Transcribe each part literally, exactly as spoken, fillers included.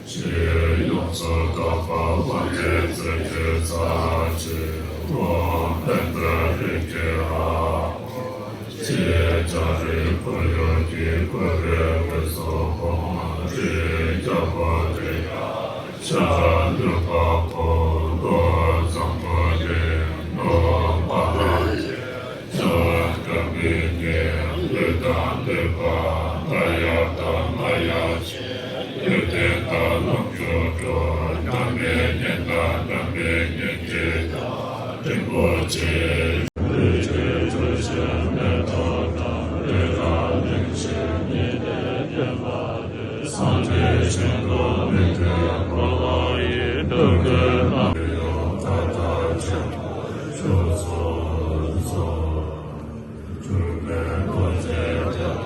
ཆོས་ཡོངས་སུ་རྫོགས་པ་དབང་ལྡན་རྩེ་གཅིག་ཕྱག་བཞི་པོ་ཕན་བདེ་རིགས་ཀྱི་ལྷ། ཅེས་བྱ་རིགས་འཁོར་ཡུག་གིས་བསྐོར་བའི་དབུས་སུ་ཕོངས་རིས་བརྒྱ་པོ་དེ་ཡང་ཤར་ལུས་འཕགས་པོ་མདོག་བཟང་པོ་ལས་ནོར་བ་ལ། ཡང་སྐམ་པའི་གཉེན་ལུས་དང་ལུས་པ་མཐའ་ཡས་དང་མ་ཡས་ཆོས་ལུས་རྟེན་དང་ལོངས་སྤྱོད་འགྲོ། འགྲམ་པའི་གཉེན་དང་འགྲམ་པའི་གཉེན་གྱི་རིན་པོ་ཆེ། ལུས་ཀྱི་གྲུ་བཞི་མེ་ཏོག་དང་ལུས་ལ་གླིང་བཞི་ཉི་ཟླས་བརྒྱན་པ། སངས་རྒྱས་ཆོས་མགོན་མི་མཐུན་འཁོར་ལོ་ཡི། སྤྲུལ་སྐུ་རྣམས་ཡོད་མཐའ་དག་ཆེན་པོ་མཆོག་སོགས་སོ། སྤྲུལ་པའི་རྡོ་རྗེ་ཐེག་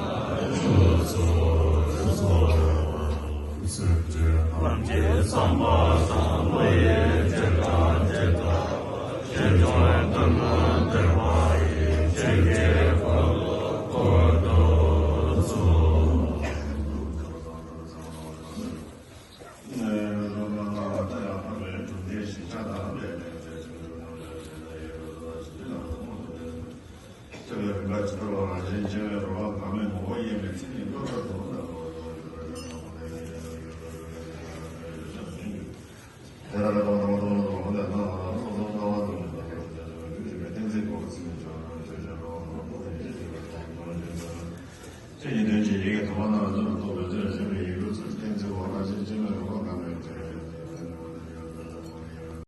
མཆོག་སོགས་སོ། སེམས་ཅན་ཐམས་ཅད་བསམ་པ་དང་བློ་ཡི་གཅིག་དང་གཅིག་ལྟར། ཅི་བྱུང་དོན་ལ་འདོད་པ་ཡི། ཆོས་ཀྱི་འཁོར་ལོ་བསྐོར་དུ་གསོལ།